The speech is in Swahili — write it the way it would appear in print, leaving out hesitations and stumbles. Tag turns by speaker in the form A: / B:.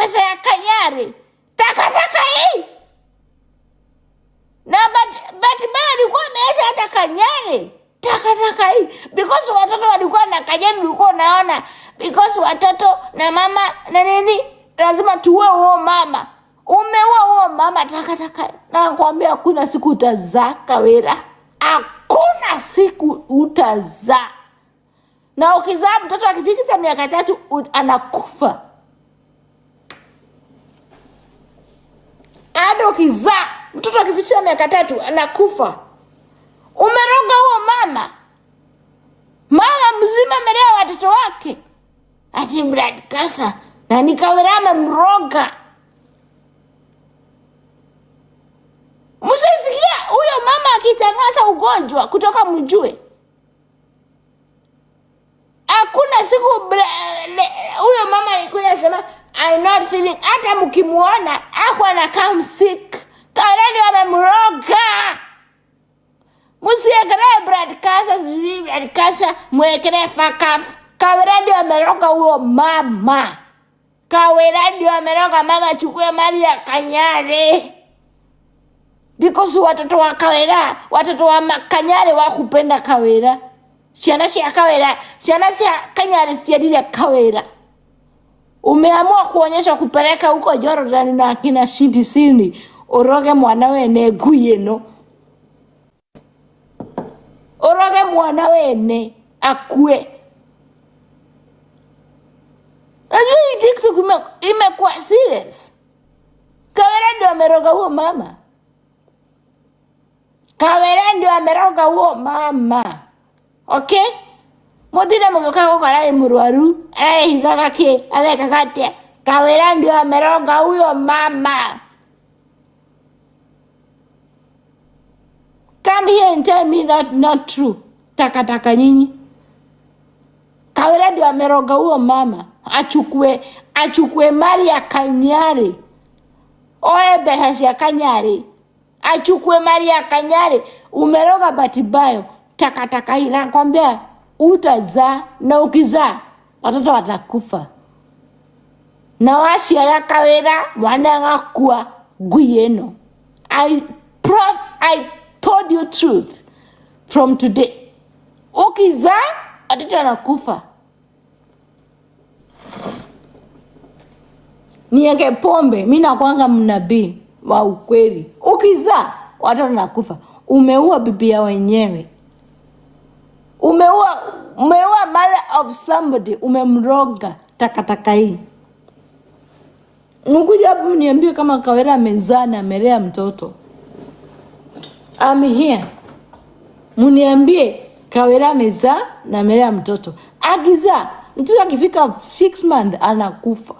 A: Pesa ya Kanyari, takataka hii. Na but alikuwa ameacha hata Kanyari, takataka hii, because watoto walikuwa na Kanyari, ulikuwa unaona, because watoto na mama na nini, lazima tuue huo mama. Umeua huo mama, takataka. Nakwambia hakuna siku utazaa, Kawira, hakuna siku utazaa. Na ukizaa mtoto akifikisha miaka 3 anakufa. Hata ukizaa mtoto akifikisha miaka 3 anakufa. Umeroga huo mama, mama mzima amelea watoto wake, ati Brad Kasa na ni Kawira amemroga. Msisikia huyo mama akitangaza ugonjwa kutoka mjue. Hakuna siku huyo mama alikuja sema I'm not feeling, hata mkimuona hakuwa anakaa sick. Kawira wamemroga. Msiekelee Brad Kasa, sijui Brad Kasa, mwekelee fuck off. Kawira ndio ameroga huyo mama. Kawira ndio ameroga mama, chukue mali ya Kanyari. Because watoto wa Kawira, watoto wa Kanyari wakupenda Kawira. Ciana cia Kawira, ciana cia Kanyari ciendire Kawira. Umeamua kuonyesha kupeleka huko Jordan na akina Shindi Sini, uroge mwana wene ngui ĩno. Uroge mwana wene akue. Najua hii TikTok imekuwa serious. Kawira ndio ameroga huo mama. Kawira ndio ameroga huo mama. Okay? Mutire mũgĩũka gũkũ ararĩ mũrwaru, arehithaga kĩ, arekaga atĩa. Kawira ndio ameroga huyo mama. Come here and tell me that not true. Takataka nyinyi. Kawira ndio ameroga huyo mama. Achukue mali ya Kanyari. Oe mbeca cia Kanyari. Achukue mali ya Kanyari. Umeroga Batibayo. Takataka hii nakwambia utazaa, na ukizaa watoto watakufa. Na waciara Kawira mwana agakua ngui ĩno. I told you truth from today. Ukizaa watoto wanakufa. Niweke pombe, mi nakwanga mnabii wa ukweli. Ukizaa watoto wanakufa. Umeua bibi ya wenyewe. Umeua mother of somebody, umemroga takataka hii. Mkuja hapo mniambie kama Kawira amezaa na amelea mtoto. I'm here. Mniambie Kawira amezaa na amelea mtoto. Akizaa, mtoto akifika 6 months anakufa.